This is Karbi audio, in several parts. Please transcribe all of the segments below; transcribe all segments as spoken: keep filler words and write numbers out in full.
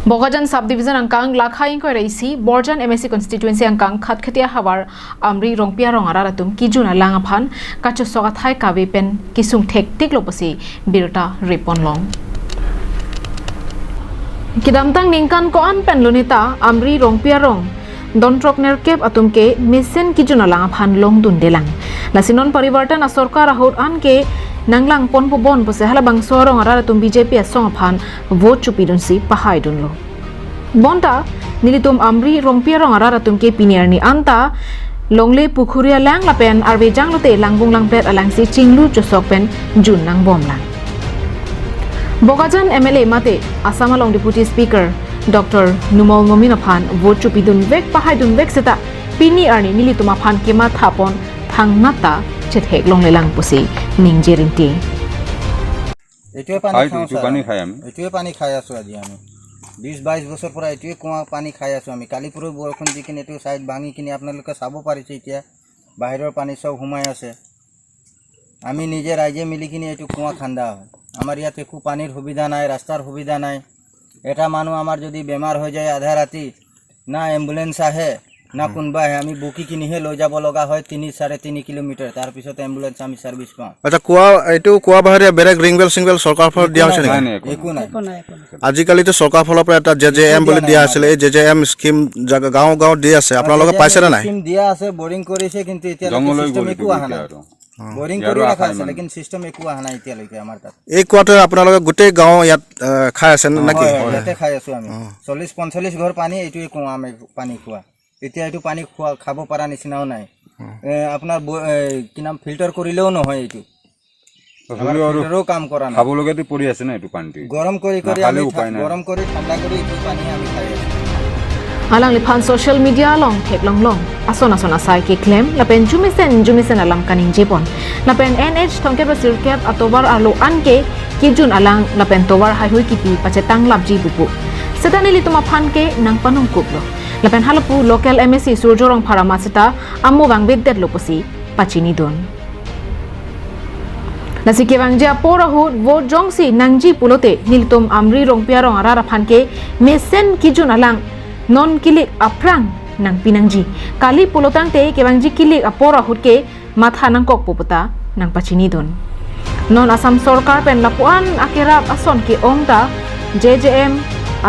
Bokajan Subdivision angkang Lakha ingkoi ra isi, Borjan M A C Constituency angkang Khatkhati ahavar Amri Rongpi arong arat atum kejun alang aphan kachosok athai kave pen kesung thektik lo pusi birta repon long. Kedamtang ningkan ko-an pen loneta Amri Rongpi arong don throk nerkep atum ke mesen kejun alang aphan longdunde lang. Lasi non Parivartan asorkar ahut an ke nanglang ponpo bon pusi halabangso arong arat atum B J P asong aphan vote chopidunsi pahaidunlo. Bonta nelitum Amri Rongpi arong arat atum ke pini arni anta longle pukhuri alang lapen arve janglote langbung langplet alangsi chinglu chosok pen jun nangbom lang. Bokajan M L A mate Assam along Deputy Speaker Doctor Numal Momin aphan vote chopidunvek pahaidunvek seta pini arni nelitum aphan kemathapon thangnat ta chetheklongle lang pusi ningje rinti. এইটোৱে পানী খাওঁ, এইটো ছাৰ, পানী আমি। খাই আমি। এইটোৱে পানী খাই আছোঁ আজি আমি। বিশ বাইছ বছৰ পৰা এইটোৱে কুঁৱা পানী খাই আছোঁ আমি। কালি পৰহি বৰষুণ দি কিনে এইটো ছাইড ভাঙি কিনে আপোনালোকে চাব পাৰিছে এতিয়া। বাহিৰৰ পানী চব সোমাই আছে। আমি নিজে ৰাইজে মিলি কিনে এইটো কুঁৱা খান্দা হয়। আমাৰ ইয়াত একো পানীৰ সুবিধা নাই, ৰাস্তাৰ সুবিধা নাই। এটা মানুহ আমাৰ যদি বেমাৰ হৈ যায় আধা ৰাতি, না এম্বুলেন্স আহে, না কোনোবা আহে, আমি বকি কিনিহে লৈ যাব লগা হয় তিনি, চাৰে তিনি কিলোমিটাৰ, তাৰ পিছত এম্বুলেন্স আমি ছাৰ্ভিচ পাওঁ। আচ্ছা, কুঁৱা, এইটো কুঁৱা বাহিৰে বেলেগ ৰিং বেল চিং বেল চৰকাৰৰ ফালৰ পৰা দিয়া হৈছে নেকি? নাই, নাই, একো একো নাই। একো নাই, একো নাই। আজিকালিতো চৰকাৰৰ ফালৰ পৰা এটা জে জে এম বুলি দিয়া আছিলে, এই জে জে এম স্কিম জাগা গাঁও গাঁও দি আছে, আপোনালোকে পাইছে নে নাই? স্কিম দিয়া আছে, বৰিং কৰিছে, কিন্তু এতিয়ালৈকে জংঘল হৈ চিষ্টেম গ'ল একো এইটো অহা নাই। এতিয়া আৰু। বৰিং ইয়াৰো কৰি আশা ৰখা আছে, ইমান। লেকিন চিষ্টেম একো অহা নাই এতিয়ালৈকে আমাৰ তাত। এই কুঁৱাটো আপোনালোকে গোটেই গাঁও ইয়াত, আহ, খাই আছে নে নেকি? হয়, হয়, ইয়াতে খাই আছো আমি। অ। চল্লিছ পঞ্চল্লিছ ঘৰ পানী, এইটোৱে কুঁৱা আমি পানী খোৱা। এতিয়া এইটো পানী খোৱা, খাব পৰা নিচিনাও নাই। অ। এ, আপোনাৰ ব-, এ, কি নাম, ফিল্টাৰ কৰিলেও নহয় এইটো। আমাৰ হ'লেও আৰু ফিল্টাৰো কাম কৰা নাই। খাবলগীয়াতো পৰি আছে না এইটো পানীটো। গৰম কৰি কৰি নাখালে আমি উপায় থা-, নাই। গৰম কৰি ঠাণ্ডা কৰি এইটো পানী আমি খাই আছো। Alangliphan social media along theklonglong ason ason asai keklem lapen jumesen jumesen alam kaningjepon. Lapen N H thomkep ra sirkep atovar arlo an ke kejun alang lapen tovar haihui kipi pachetanglapji pupu. Seta nelitum aphan ke nangpanongkuklo. Lapen halapu local M A C Surjo Rongphar amat seta amo vangvedetlo pusi pachinidun. Lasi kevangji apor ahut vote jongsi nangji pulote nelitum Amri Rongpi arong arat aphan ke mesen kejun alang non kilik aphrang nangpinangji. Kali pulotangte kevangji kilik apor ahut ke matha nangkokpo puta nangpachinidun. Non Assam sorkar pen lapu-an akerap ason ke-ong ta J J M,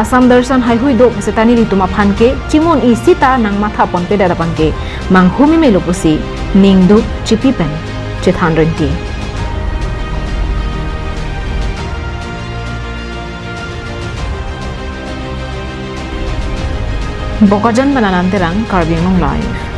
Assam Darshan haihui do puseta nelitum aphan ke chimun isi ta nangmathaponpedet abang ke manghumimelo pusi ningduk chipi pen chethan rinti. Bokajan pen Anand Terang, Karbi Anglong Live.